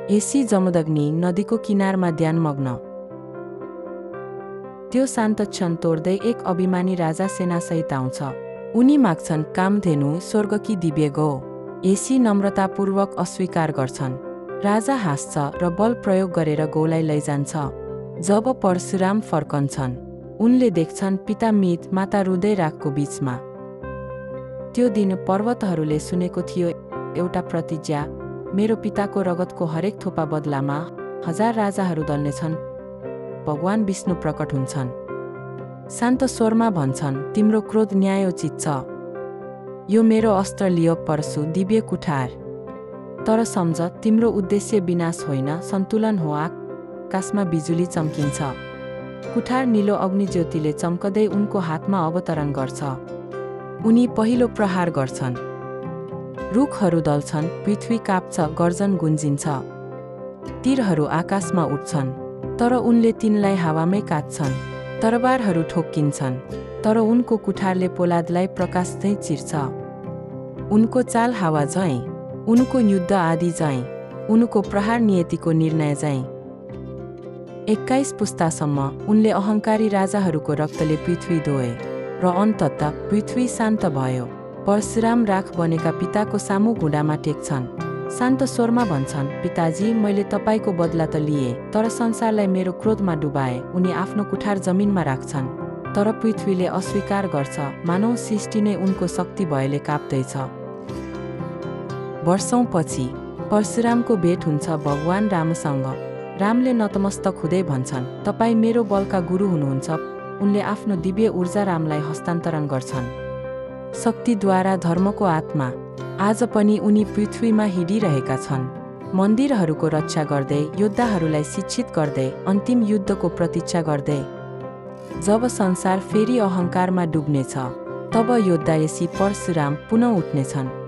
AC Jamadagni नदीको किनारमा ध्यानमग्न। त्यो शान्त क्षण तोड्दै एक अभिमानी राजा सेनासहित आउँछ। उनी माग्छन् कामधेनु स्वर्गकी दिव्य गो। एसी नम्रतापूर्वक अस्वीकार गर्छन्। राजा हाँस्छ र बल प्रयोग गरेर गौलाई लैजान्छ। जब परशुराम फर्कन्छन् उनले देख्छन् पिता मृत, माता रुँदै रागको बीचमा। त्यो दिन पर्वतहरूले सुनेको थियो एउटा प्रतिज्ञा, मेरो पिताको रगतको हरेक थोपा बदलामा 1000 राजाहरू दल्नेछन्। भगवान विष्णु प्रकट हुन्छन्। शान्त स्वरमा भन्छन्, तिम्रो क्रोध न्यायोचित छ। यो मेरो अस्त्र लियो परशु, दिव्य कुठार। तर सम्झ, तिम्रो उद्देश्य विनाश होइन, सन्तुलन हो। आकाशमा बिजुली चम्किन्छ। कुठार निलो अग्निज्योतिले चम्कदै उनको हातमा अवतरण गर्छ। उनी पहिलो प्रहार गर्छन्। रुखहरू दल्छन्, पृथ्वी काप्छ, गर्जन गुन्जिन्छ। तीरहरू आकाशमा उठ्छन्, तर उनले तिनलाई हावामै काट्छन्। तरबारहरू ठोक्किन्छन्, तर उनको कुठारले पोलादलाई प्रकाश झैँ चिर्छ। उनको चाल हावा झैँ, उनको युद्ध आदि झैँ, उनको प्रहार नियतिको निर्णय झैँ। 21 पुस्तासम्म उनले अहङ्कारी राजाहरूको रक्तले पृथ्वी धोए र अन्ततः पृथ्वी शान्त भयो। परशुराम राख बनेका पिताको सामु घुँडामा टेक्छन्। शान्त स्वरमा भन्छन्, पिताजी, मैले तपाईँको बदला त लिएँ, तर संसारलाई मेरो क्रोधमा डुबाए। उनी आफ्नो कुठार जमिनमा राख्छन्, तर पृथ्वीले अस्वीकार गर्छ। मानव सृष्टि नै उनको शक्ति भएले काप्दैछ। वर्षौंपछि परशुरामको भेट हुन्छ भगवान रामसँग। रामले नतमस्तक हुँदै भन्छन्, तपाईँ मेरो बलका गुरु हुनुहुन्छ। उनले आफ्नो दिव्य ऊर्जा रामलाई हस्तान्तरण गर्छन्। शक्तिद्वारा धर्मको आत्मा। आज पनि उनी पृथ्वीमा हिँडिरहेका छन्, मन्दिरहरूको रक्षा गर्दै, योद्धाहरूलाई शिक्षित गर्दै, अन्तिम युद्धको प्रतीक्षा गर्दै। जब संसार फेरि अहङ्कारमा डुब्नेछ, तब योद्धा एसी परशुराम पुनः उठ्नेछन्।